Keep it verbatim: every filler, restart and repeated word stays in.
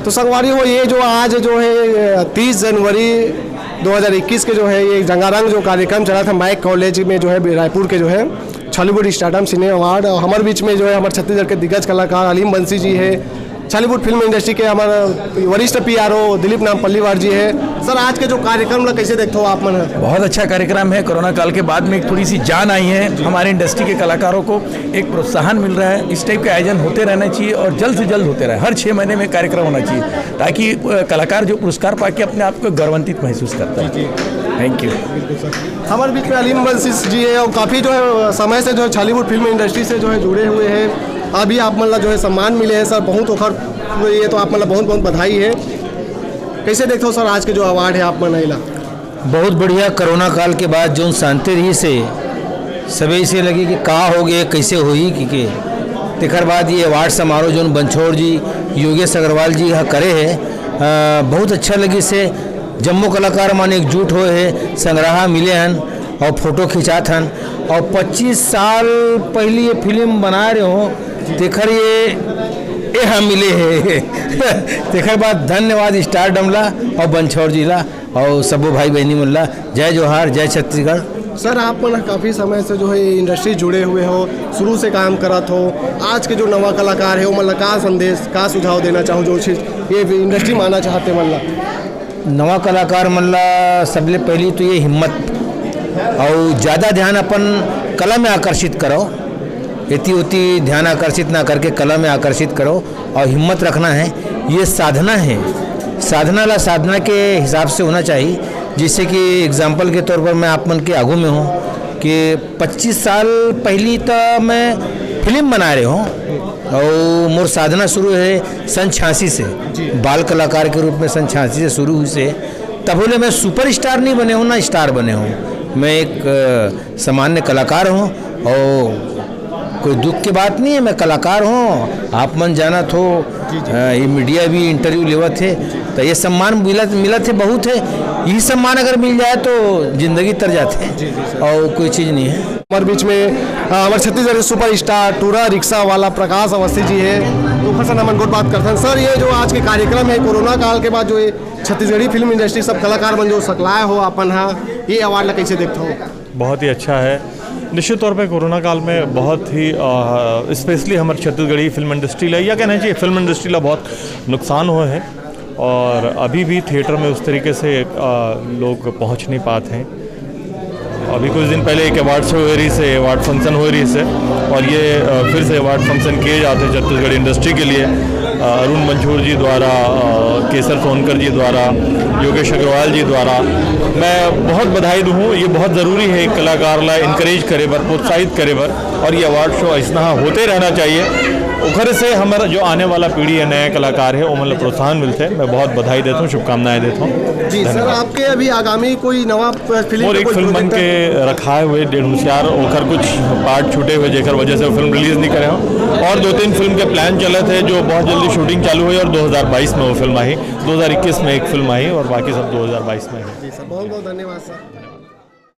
तो संगवारी हो, ये जो आज जो है तीस जनवरी दो हज़ार इक्कीस के जो है ये रंगारंग जो कार्यक्रम चला था मैक कॉलेज में जो है रायपुर के जो है छॉलीवुड स्टारडम सिने अवार्ड, और हमारे बीच में जो है हमारे छत्तीसगढ़ के दिग्गज कलाकार अलीम बंसी जी है, छॉलीवुड फिल्म इंडस्ट्री के हमारे वरिष्ठ पीआरओ दिलीप नामपल्लीवार जी है। सर, आज के जो कार्यक्रम ला कैसे देखते हो आप मन? बहुत अच्छा कार्यक्रम है। कोरोना काल के बाद में एक थोड़ी सी जान आई है हमारे इंडस्ट्री के कलाकारों को, एक प्रोत्साहन मिल रहा है। इस टाइप के आयोजन होते रहना चाहिए और जल्द से जल्द होते रहे। हर छः महीने में कार्यक्रम होना चाहिए, ताकि अ, कलाकार जो पुरस्कार पाके अपने आप को गौरवान्वित महसूस करता है। Thank you. हमारे बीच में अलीम बंसी जी है और काफ़ी जो है समय से जो है छॉलीवुड फिल्म इंडस्ट्री से जो है जुड़े हुए हैं। अभी आप मन ला जो है सम्मान मिले हैं सर, बहुत ओखर, ये तो आप मन ला बहुत बहुत बधाई है। कैसे देखते हो सर आज के जो अवार्ड है आप मन ला? बहुत बढ़िया। कोरोना काल के बाद जोन शांति रहिस हे, सबे इसे लगे कि का हो गए, कैसे होही कि के। तेकर बाद ये अवार्ड समारोह जोन बंछोड़ जी, योगेश अग्रवाल जी ह करे हे, अ, बहुत अच्छा लगिस हे। जम्मो कलाकार मन एकजुट होए हे, संग्राहा मिले हन और फोटो खिंचात हन। और पच्चीस साल पहली ये फिल्म बनाए रहे हो, तेखर ये, ये हम मिले हे। तेखर बाद धन्यवाद स्टारडम ला और बंछोड़ जी ला। और सबो भाई बहनी मन ला जय जोहार, जय छत्तीसगढ़। सर, आप मन काफ़ी समय से जो है इंडस्ट्री जुड़े हुए हो, शुरू से काम करत हो, आज के जो नवा कलाकार है, ओमन ला का संदेश, का सुझाव देना चाहो, जो चीज़ ये इंडस्ट्री में आना चाहते मन ला? नवा कलाकार मन ला सबले पहली तो ये हिम्मत और ज़्यादा ध्यान अपन कला में आकर्षित करो, एती ओती ध्यान आकर्षित ना करके कला में आकर्षित करो। और हिम्मत रखना है, ये साधना है। साधना ला साधना के हिसाब से होना चाहिए। जैसे कि एग्जाम्पल के तौर पर मैं आप मन के आगू में हूँ कि पच्चीस साल पहली तो मैं फिल्म बना रहे हूँ और मोर साधना शुरू है सन छियासी से, बाल कलाकार के रूप में सन छियासी से शुरू हुई से। तब बोले मैं सुपरस्टार नहीं बने हूँ ना स्टार बने हूँ, मैं एक अ, सामान्य कलाकार हूँ और कोई दुख की बात नहीं है, मैं कलाकार हूँ। आप मन जानत हो, अ, ये मीडिया भी इंटरव्यू लेवत है, तो ये सम्मान मिलत मिलत है, बहुत है। यही सम्मान अगर मिल जाए तो जिंदगी तर जाते हैं और कोई चीज़ नहीं है। हमारे बीच में अ, हमारे छत्तीसगढ़ के सुपरस्टार टूरा रिक्शा वाला प्रकाश अवस्थी जी है, तो ओकर से हमन गोठ बात करते हैं। सर, ये जो आज के कार्यक्रम है, कोरोना काल के बाद जो ये छत्तीसगढ़ी फिल्म इंडस्ट्री सब कलाकार मन जो सकलाए हो अपन हा, ये अवार्ड ला कैसे देखते हो? बहुत ही अच्छा है। निश्चित तौर पे कोरोना काल में बहुत ही, अ, स्पेशली हमारे छत्तीसगढ़ी फिल्म इंडस्ट्री ला, या कहना चाहिए फिल्म इंडस्ट्री ला बहुत नुकसान हुआ है और अभी भी थिएटर में उस तरीके से, अ, लोग पहुंच नहीं पाते हैं। अभी कुछ दिन पहले एक अवार्ड शो हो रही से, अवार्ड फंक्शन हो रही से, और ये, अ, फिर से अवार्ड फंक्शन किए जाते हैं छत्तीसगढ़ इंडस्ट्री के लिए। अ, अरुण मंछूर जी द्वारा, अ, केसर सोनकर जी द्वारा, योगेश अग्रवाल जी द्वारा मैं बहुत बधाई दूँ। ये बहुत ज़रूरी है एक कलाकार ला इनकरेज करे बर, प्रोत्साहित करे बर, और ये अवार्ड शो ऐसना होते रहना चाहिए। ओखर से हमारा जो आने वाला पीढ़ी है, नया कलाकार है, ओमन ला प्रोत्साहन मिलते हैं। मैं बहुत बधाई देता हूँ, शुभकामनाएं देता हूँ। जी सर, धन्यवाद। आपके अभी आगामी कोई नवा फिल्म मोर का एक कोई फिल्म बन प्रोजेक्ट है? के रखा है हुए डेढ़ होशियार, ओकर कुछ पार्ट छूटे हुए, जेकर वजह से वो फिल्म रिलीज नहीं करे हम। और दो तीन फिल्म के प्लान चलत है, जो बहुत जल्दी शूटिंग चालू हुई और दो हज़ार बाईस में वो फिल्म आई, दो हज़ार इक्कीस में एक फिल्म आई और बाकी सब दो हज़ार बाईस में है। जी सर, बहुत बहुत धन्यवाद सर।